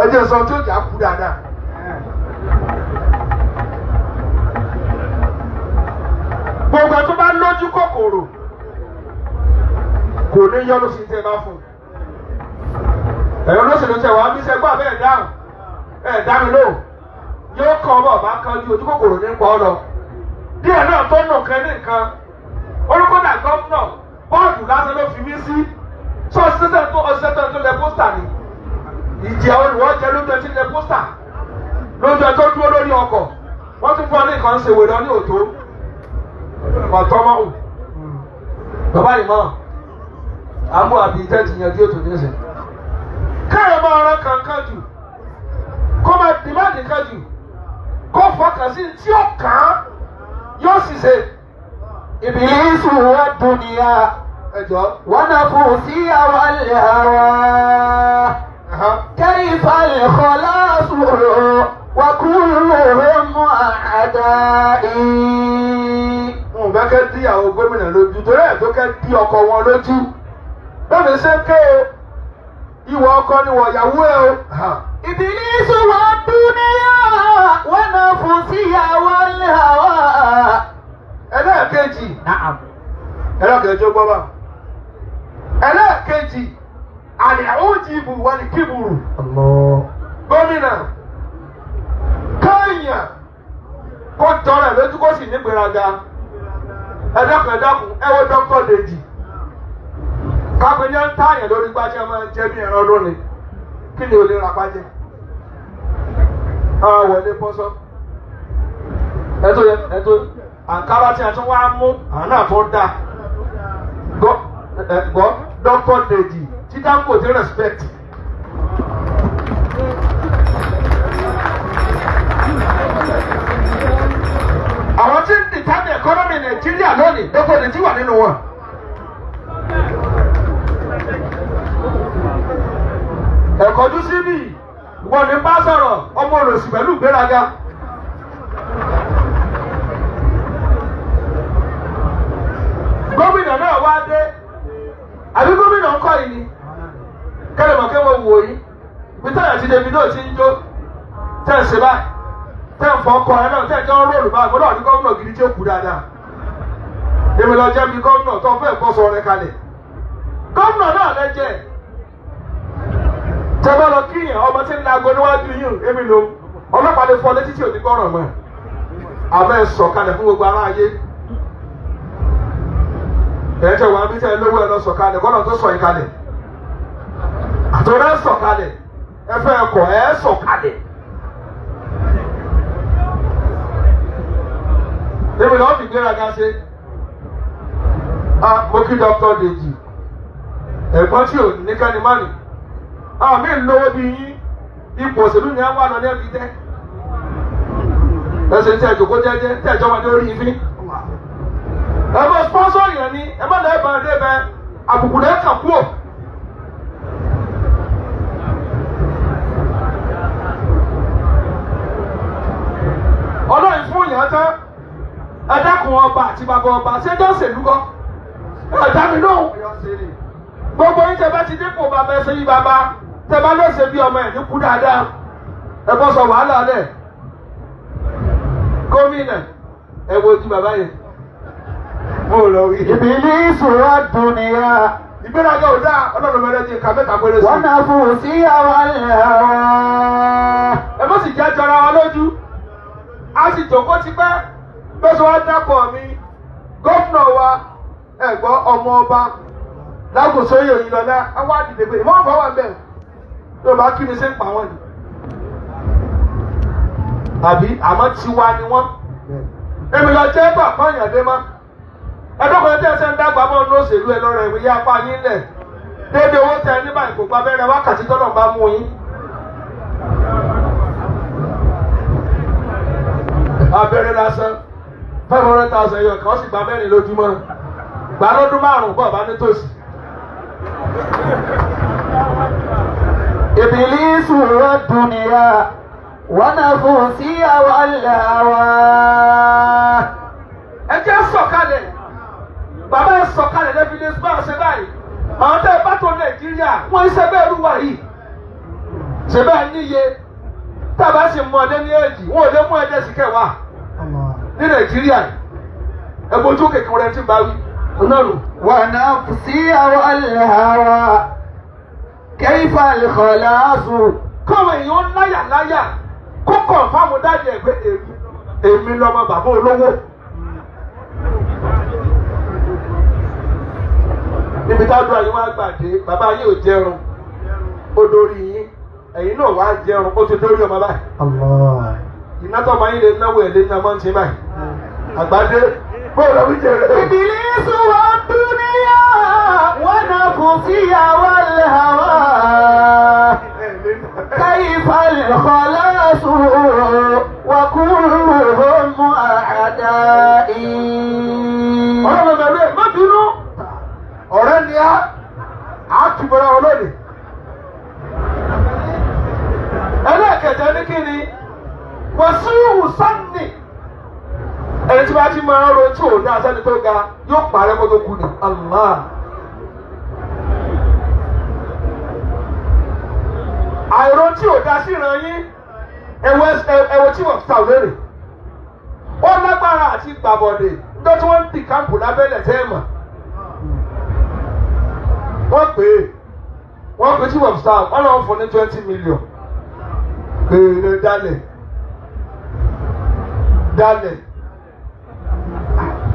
Ẹ jẹ́ sọ tí ó jà kú dáadáa. Gbogbo ẹ tó bá lójú kòkòrò kò ní yọnu sí tẹ́ ẹ bá fún un. Ẹ̀yọ́ lóṣèlú tẹ̀ wá bí sẹ́gbà bẹ́ẹ̀ dáhùn ẹ̀ dá mi lóhùn. Yóò kọ́ ọmọ ọba kan ju ojú kòkòrò ní pa ọ́ lọ. Díẹ̀ náà tó nù kan ní nǹkan. Orúkọ́dà gómìnà bọ́ọ̀dù lásán ló fi mí sí. Sọ ṣiṣẹ́ tó ọṣiṣẹ́ tó lẹ pósítà ni. Ìjìyà olùwọ́ jẹ lójú ẹtí lẹ pósítà. Lójú ẹ tó dúró lórí ọkọ̀. Wọ́n tún fún ọ ní nǹkan ṣe wèrè ọ ní òtó. Ọ̀tọ́ mọ́. Bàbá ìmọ̀ àmú àbí tẹ́tì yanjú ètò nísìn. Káyọ̀ máa ran kankan jù, kó máa dìmáàdì kan jù, kó fọkàn sí tí ó kàn án yóò sì ṣe. إبليس والدنيا Ẹ jọ. ونفسي والهوى كيف الخلاص وكلهم أعدائي. N fẹ́ kẹ́ dí àwọn gómìnà lójú torí ẹ̀ tó kẹ́ dí ọkọ wọn lójú. Bẹ́ẹ̀ mi ṣe ń ké o, ìwọ ọkọ ni wọ̀ ìyàwó ẹ o. إبليس والدنيا ونفسي والهوى. Ẹlẹ́ẹ̀kejì. نعم. Ẹlẹ́ẹ̀kejì ó gbọ́ bá. Ẹlẹ́ẹ̀kejì, àlẹ́ òjìbù wà ní kíburu. الله. Gómìnà kéèyàn kó tọrọ ẹ lójú kó sì nígbéraga. Ẹ dákun, ẹ dákun, ẹ wo dókítà Dèjì kápẹ́nyẹ́ ń tààyàn lórí gbájẹ́ máa ń jẹ́ bí ẹran lónìí. Kí ni ò lè ra pàjẹ́ àwọn wọlé bọ́sọ́ ẹtọ́ ẹtọ́ àǹkárá tí a tún wá mú àwọn náà tó dáa. Gbọ́ ẹ gbọ́ dókítà Dèjì tí Dangote respect. Àwọn tí ń determine economy Nàìjíríà lónìí, dókítà Dèjì wà nínú wọn. Ẹ̀kọ́jú síbí ìwọ ní bá sọ̀rọ̀ ọmọ òròsì pẹ̀lú ìgbéraga. Gómìnà náà wá dé, àbí gómìnà ń kọ́ yìí ni kẹ́lẹ́ mọ̀ kẹ́ wọ́n wò yìí ibi táyà ti Davido ti ń jó tẹ́ ń ṣe báyìí tẹ́ ń fọ́ ọkọ ẹ náà tẹ́ ń jọ ń róòlù báyìí. Mo náà ní gómìnà gidi tí ó kú dáadáa. Èmi lọ jẹ́ mi gómìnà tó fẹ́ kọ́ sọ rẹ kalẹ̀. Gómìnà náà lẹ́jẹ̀ tẹ́ bá lọ kíyàn ọmọ tí ń lago níwájú yìí èmi ló ọlọ́pàá lè fọ létí tí ò ní gbọ́ràn mọ́. Àmọ́ ẹ sọ̀ kalẹ̀ fún gbogbo aráyé. Ẹ̀ tẹ́ wàá bí tẹ́ lówó ẹ lọ sọ̀ kalẹ̀ kọ́nà tó sọ̀ yín kalẹ̀ àtọ́rẹ́ sọ̀ kalẹ̀ ẹ fẹ́ kọ̀ ẹ sọ̀ kalẹ̀. Èmi lọ́ọ́ fi gbéraga ṣe. A mo kí Dr. Dèjì ẹ̀gbọ́n tí ò ní kẹ́ni má nì. Àwọn míì lówó bí yín, ipò òṣèlú ni ẹ wà lọ ní ẹbí tẹ́. Ẹsẹ̀ tí ẹ jòkó jẹ́jẹ́ tí ẹ jọ́ wọn ní orí ìfín. Ẹ bá sponsor yẹn ni ẹ má lẹ́ẹ̀ bá dé bẹ àbùkù lẹ́ẹ̀ kà kúò. Ọlọ́run fún yàn tán. Ẹ dákun, ọba àti bàbá ọba ṣé jọ́ ṣèlú kọ́? Ẹ dá mi lóhùn. Gbogbo yín tẹ bá ti dípò bàbá, ẹ ṣe yí bàbá tẹ bá lọ ṣe bí ọmọ ẹ ní kú dáadáa. Ẹ bọ́ sọ wàhálà lẹ̀. Gómìnà, ẹ wo ojú bàbá yẹn mo lọ wí. إبليس والدنيا Ìgbéraga ò dáa. Ọlọ́run mẹ́rẹ́ ti ka mẹ́ta péré sí. ونفسي والهوى. Ẹ má sì jẹ́ jọra wa lójú. A sì jòkó tipẹ́ bẹ́sẹ̀ wá dápọ̀ mi gómìnà wa ẹ̀gbọ́n ọmọ ọba Lágòsóyè Òyìnlọ́lá àwọn àdìdè pé ìmọ̀ ọ̀bá wà ń bẹ̀ yóò bá kí ni ṣe ń pa wọ́n ni. Àbí àmọ́ tiwa ni wọ́n. Èmi lọ jẹ́ bàbá ìyàdé má. Ẹ̀dọ́kùnrin tẹ́ ẹ ṣe ń dàgbà mọ́ ní òṣèlú ẹ lọ́rọ̀ ìwé yá apá yín lẹ̀. Déédéé owó tẹ ní báyìí kò gba abẹ́rẹ́ wákàtí tọ́lọ̀ bá mú yín. Abẹ́rẹ́ lásán 500,000 yọ kàn ó sì gba mẹ́rin lójúmọ́, gbà lọ́dún 5 bọ̀ bá nítòsí. إبليس والدنيا ونفسي والهوى. Ẹ jẹ́ sọ̀kalẹ̀, bàbá ẹ sọ̀kalẹ̀ lẹ́fílẹ́sì bá a ṣe báyìí. Àwọn tẹ́ ẹ bá tó Nàìjíríà wọ́n ń ṣe bẹ́ẹ̀ rú wa yìí ṣe bẹ́ẹ̀ níye tá a bá sì mú ọdẹ ní èjì wọn ò lè mú ẹdẹ sí kẹwàá ní Nàìjíríà. Ẹ bójú kékeré rẹ ti bá wí ọlọ́run. ونفسي والهوى. كيف الخلاص Kọ́mọ èèyàn láyà láyà kó kọ̀ǹfàmù dájú ẹ̀ pé èmi lọ́mọ bàbá olówó. Níbi táwọn àyè wá gbàdé, bàbá yìí ò jẹun, ó dórí yín, ẹ̀yin náà wá jẹun, ó ti dórí ọmọ báyìí. Allah. Iná tó máa ń lè náwó ẹ̀ lé ní ọmọ ń ṣe báyìí. Àgbàdé bóòlù ọ̀hún jẹrẹ. إبليس والدنيا ونفسي والهوى كيف الخلاص وكلهم أعدائي. Ọlọ́run bẹ̀rù ẹ̀ má bínú. Ọ̀rẹ́ ni á, á kì bọ́ra wọn lónìí. Ẹlẹ́ẹ̀kẹta ní kí ni? Wàsíù Sanni. Ẹni tí wọ́n ti máa ń ro tí ò dá sẹ́ni tó ga yóò parẹ́ kó tó kú ni. Allah. Àìrò tí ò dá sí ìran yín, ẹ̀wọ̀ tí wọ́n ta lérè. Ó lágbára àti gbàbọ̀dè níjọ́ tí wọ́n ń dì kámpù lábẹ́lẹ̀ tẹ́ ẹ̀ mọ̀. Wọ́n pè é, wọ́n pè chief of staff, wọ́n lọ́wọ́ fún ní 20 million. Pèrè dálẹ̀ dálẹ̀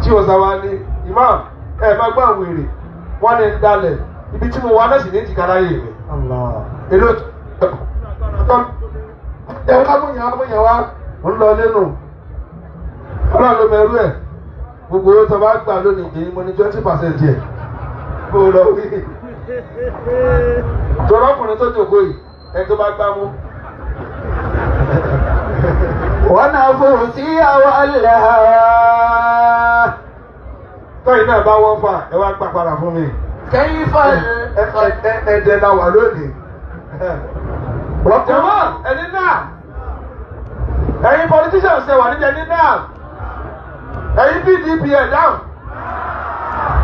tí o sábà ní imam ẹ má gbọ́ àwọn èrè wọ́n ní dálẹ̀ ibi tí mo wà náà sì ní ìjìká láyé mi. Allah. Èlò ẹ wá múyàn múyàn wá ń lọ lẹ́nu ọlọ́run ló mẹ́rú ẹ̀ gbogbo owó tó bá gbà lónìí èyí mo ní 20% yẹ kó o lọ wí. Tọ́lá ọkùnrin tó jòkó yìí ẹni tó bá gbá mú. ونفسي والهوى. Tọ́yìn náà bá wọ́n fà ẹ wá gbà padà fún mi. كيف Ẹ̀ẹ́dẹ̀ la wà lónìí. Jọ̀wọ́ ẹni náà ẹ̀yin politicians ẹ wà níbi ẹni náà ẹ̀yin PDP ẹ̀ dáhùn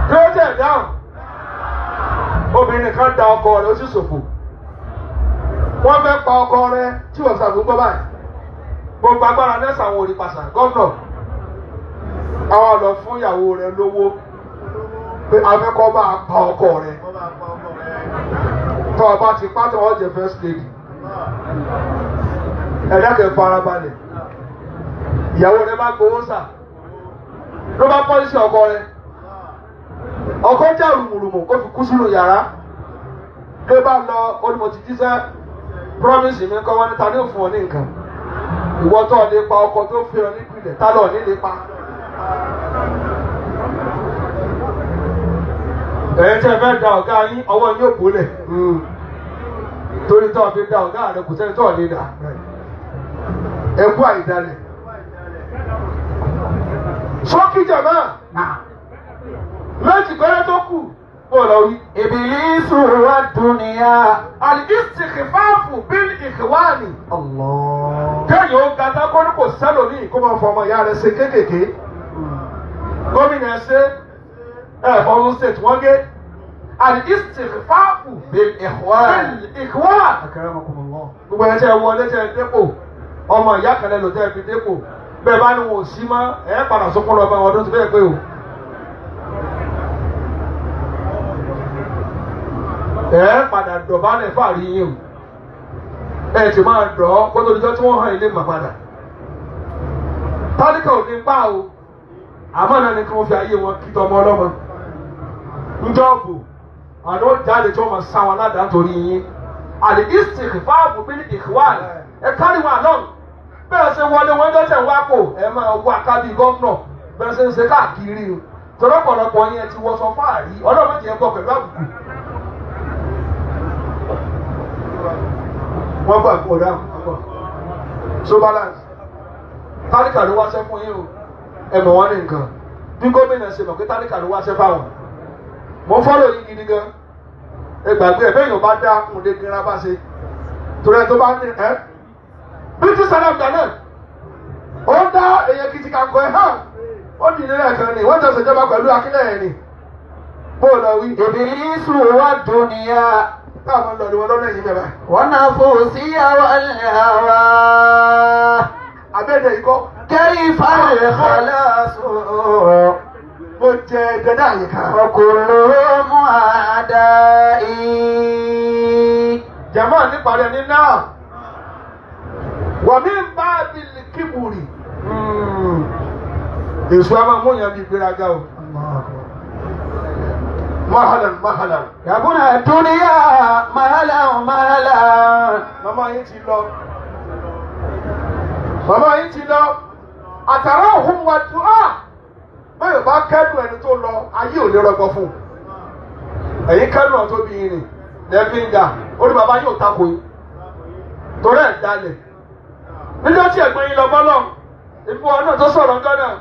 kílódé ẹ̀ dáhùn. Obìnrin kan da ọkọ rẹ̀ ó sì ṣòfò. Wọ́n fẹ́ pa ọkọ rẹ̀ tí wọ́n sàgbó gbọ́ báyìí. Gbogbo agbára nẹ́sà àwọn òrìpàṣà gómìnà. Àwọn lọ fún ìyàwó rẹ̀ lówó pé afẹ́kọ́ bá a pa ọkọ rẹ̀. Tọ́ ọ bá ti pátá ọ jẹ first lady. Ẹ̀dá kẹ́ farabalẹ̀. Ìyàwó rẹ̀ bá gbowó sà. Ló bá pọ́lísì ọkọ rẹ̀. Ọkọ já rùmùrùmù kó fi kú sínú yàrá. Ló bá lọ ó ní mo ti jíṣẹ́ promise mi kọ́ wọ́n ní ta ní òfin ọ ní nǹkan. Ìwọ tó ọ lè pa ọkọ tó fi ọ nípìnlẹ̀ tá lọ ní lè pa. Ẹ̀yin tí ẹ fẹ́ da ọ̀gá yín ọwọ́ yín ò bólẹ̀. Torí tó o fi da ọ̀gá rẹ kò sẹ́ni tó o lè dà. Ẹ kú àìdálẹ̀. Sókí jàmá méjì péré tó kù bó lọ wí. إبليس والدنيا. Al-istikhfafu bil ikhwani. Allah. Kéèyàn ó ga dákọ́ ní kò sẹ́lòmíì kó máa fọ ọmọ ìyá rẹ̀ ṣe kéékèèké. Gómìnà ṣe ẹ̀ fọwọ́n state wọ́n gé. Al-istikhfafu بالإخوان. bil ikhwan. أكرمكم الله. Gbogbo ẹ̀ tẹ́ ẹ wọlé tẹ́ ẹ dépò ọmọ ìyá kan lẹ́nu tẹ́ ẹ fi dépò bẹ́ẹ̀ bá ní wọn ò sí mọ́ ẹ̀ padà sókún lọ́ọ́ bá wọn ọdún tó bẹ́ẹ̀ pé o. Ẹ̀ padà dọ̀bálẹ̀ fàárí yín o ẹ̀ sì máa dọ̀ ọ́ kó tó dijọ́ tí wọ́n hàn ilé mà padà. Tálíkà ò ní pa o àmọ́ náà ni kí wọ́n fi ayé wọn kí tọmọ ọlọ́mọ. Njọ́ọ̀bù àná ó jáde tí wọ́n máa sá wọn ládàá torí yín. Àlè istighfaru bil ikhwan ẹ kárí wọn along bẹ́ẹ̀ ṣe wọlé wọn dọ́tẹ̀ wá pò ẹ máa wá kábí gómìnà bẹ́ẹ̀ ṣe ń ṣe káàkiri o torí ọ̀pọ̀lọpọ̀ yẹn ti wọṣọ fáàrí ọlọ́run ti ẹ̀ bọ̀ pẹ̀lú àbùkù. Wọ́n gbà kó dáhùn wọ́n gbà. So balance tálíkà ló wáṣẹ́ fún yín o ẹ mọ̀ wọ́n ní nǹkan bí gómìnà ṣe mọ̀ pé tálíkà ló wáṣẹ́ fáwọn mo ń fọ́lọ̀ yín gidi gan ẹ gbàgbé ẹ bẹ́ẹ̀ yóò bá dá òun lè gbéra bá ṣe torí ẹ tó bá ní ẹ British salam dáná ó ń dá èyàn kìtì kankọ ẹ hàn ó dì nílẹ̀ kan ni wọ́n jọ ṣèjọba pẹ̀lú akílẹ̀ ẹ̀ ni bó o lọ wí. إبليس والدنيا. Táwọn lọ ni wọn lọ́nà yìí bẹ̀rẹ̀ ونفسي والهوى. Abẹ́rẹ́ ikọ́ كيف الخلاص mo jẹ dẹ́dá yìí kan. وكلهم أعدائي. Jàmá níparí ẹni náà. Wàmí ń bá bìlì kíbùrì. Èso a máa mú yàn bí ìgbéraga o. Mahalan mahalan. Yabuna dúníyà mahala mahala. Màmá yín ti lọ. Màmá yín ti lọ. Àtàrà òhun wa dùn á. Báyọ̀ bá kẹ́dùn ẹni tó lọ, ayé ò lè rọgbọ fún un. Ẹ̀yin kẹ́dùn ọ̀tọ́ bí yín ni. Lẹ́ẹ̀fí ń jà. Ó ní bàbá yóò takò yín. Torí ẹ̀ dalẹ̀. Níjọ́ tí ẹ̀gbọ́n yín lọ bọ́lọ̀, ìbú wa náà tó sọ̀rọ̀ ńjọ́ náà.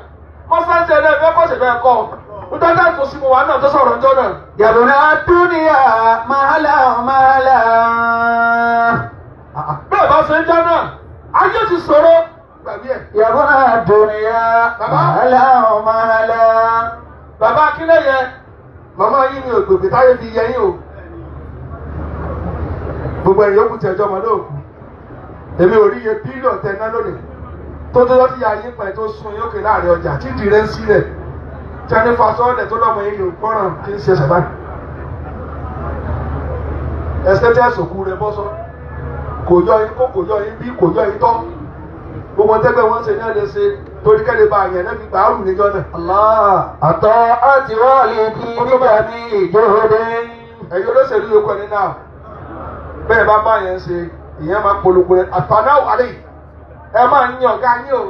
Mọ́sánsì ẹlẹ́fẹ́ kọ̀ṣẹ̀ bẹ́ẹ̀ kọ́. Níjọ́ tí àtúnṣe mu wa náà tó sọ̀rọ̀ ńjọ́ náà. Yabuna dúníyà mahala mahala. Bẹ́ẹ̀ bá ṣe ń jọ́ náà, ayé ti sọ̀rọ̀. Gbàgbé ẹ̀. Yabuna dúníyà mahala mahala. Bàbá Akínlẹ́yẹ, màmá yín ni ògbògbè táyé fi yẹ yín o. Gbogbo ẹ̀yìn yòókù tẹ̀jọ́ ọmọ náà kú. Èmi ò rí iye bílíọ̀nù tẹ̀ ná lónìí. Tó tó lọ́sí ayé pa ẹ̀ tó sun yókè láàrin ọjà tí ìdí rẹ̀ ń sílẹ̀. Tẹni fasọ́ọ̀lẹ̀ tó lọ́mọ yín ni ò gbọ́ràn kí n ṣe ẹsẹ̀ báyìí. Ẹsẹ̀ tẹ́ sòkú rẹ̀ bọ́sọ́. Kò yọ yín kó kò yọ yín bí kò yọ yín tọ́. Gbogbo tẹ́gbẹ́ wọn ṣe ní ẹ̀ lè ṣe torí kẹ́lẹ́ bá àyàn náà fi gbàárù níjọ́ náà. Allah àtọ̀ àti wálìdí nígbà ní ìjọ́dé. Ẹ̀yin olóṣèlú yòókù ẹni náà bẹ́ẹ̀ bá bá yẹn ṣe ìyẹn máa polówó rẹ àfànáwò àlẹ́ yìí ẹ máa ń yan ọ̀gá yín o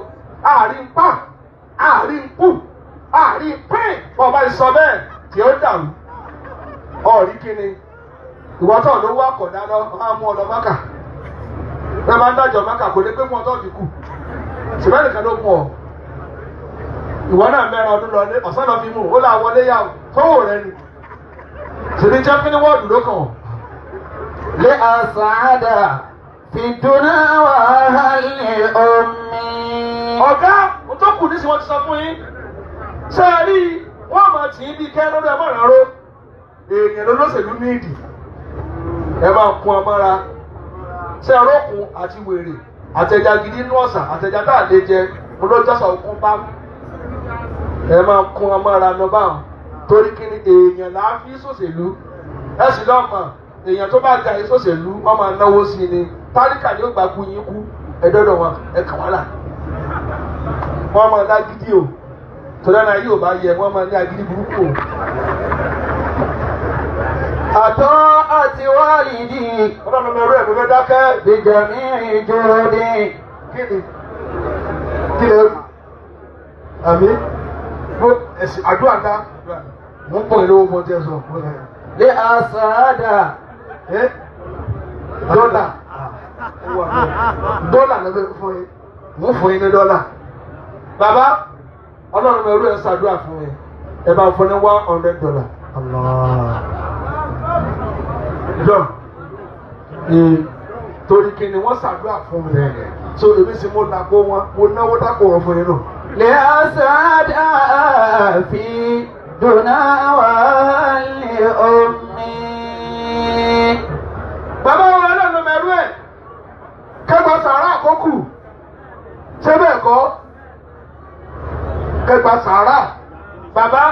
àárín pa àárín kù àárín pín wọn bá sọ bẹ́ẹ̀ tí ó dàrú ọ̀rí kíni ìwọ́tọ̀ ló wá kọ̀dá lọ wọn á mú ọ lọ Mákà ẹ máa ń dájọ́ Mákà kò lè pé fún ọtọ́ òdìkù ṣùgbọ́n nìkan ló mú ọ ìwọ náà mẹ́rin ọdún lọ ọ̀sán lọ fi mú ó là wọlé yà tówó rẹ ni ṣèbí jẹ́ kí ni wọ́ọ̀dù ló kàn wọ́n. Lé àsàádà fi dúná wàhálì omi. Ọ̀gá tó kù nísìnyí wọ́n ti sọ fún yín ṣé ẹ rí i wọ́n máa tì í bí kẹ́ lórí ẹ̀mọ́ ìrànró èèyàn lólóṣèlú ní ìdì ẹ máa kún ọ mọ́ra ṣé ẹ rókun àti wèrè àtẹ̀já gidi inú ọ̀sà àtẹ̀já tá à lè jẹ olójọ́sà òkun bá ẹ máa kún ọ mọ́ra lọ báwọn torí kí ni èèyàn là á fi ṣòṣèlú ẹ sì lọ́mọ èèyàn tó bá ga yín ṣòṣèlú wọ́n máa náwó sí i ni tálíkà ni ó gbà kú yín kú ẹ dọ́dọ̀ wọn ẹ kàn wọ́n là wọ́n máa lágídí o torí ẹ̀nà yóò bá yẹ wọ́n máa ní agídí burúkú o. Àtọ̀ àti wálìdí Ọlọ́run mi rú ẹ̀ mi fẹ́ dákẹ́. bìjàmí ìjọ́dé. Kí ni kí lè rí àmì mo ẹ̀sìn àdúrà dá mo ń pọ̀ ìlú owó mo ti ẹ̀ sọ. Lé àsàádà Ẹ́ dọ́là dọ́là ló fẹ́ fún yín mo fún yín ní dọ́là. Bàbá Ọlọ́run mi rú ẹ̀ ṣàdúrà fún yín ẹ bá fún ní $100. Allah. John ee torí kí ni wọ́n ṣàdúrà fún mi so èmi sì mo dàpọ̀ wọn mo náwó dàpọ̀ wọn fún yín náà. Lé àsàádà fi dúná wàhálì omi. Bàbá wa ọlọ́run mẹ́rú ẹ̀ kẹgbà sàárà àkókò ṣé bẹ́ẹ̀ kọ́ kẹgbà sàárà bàbá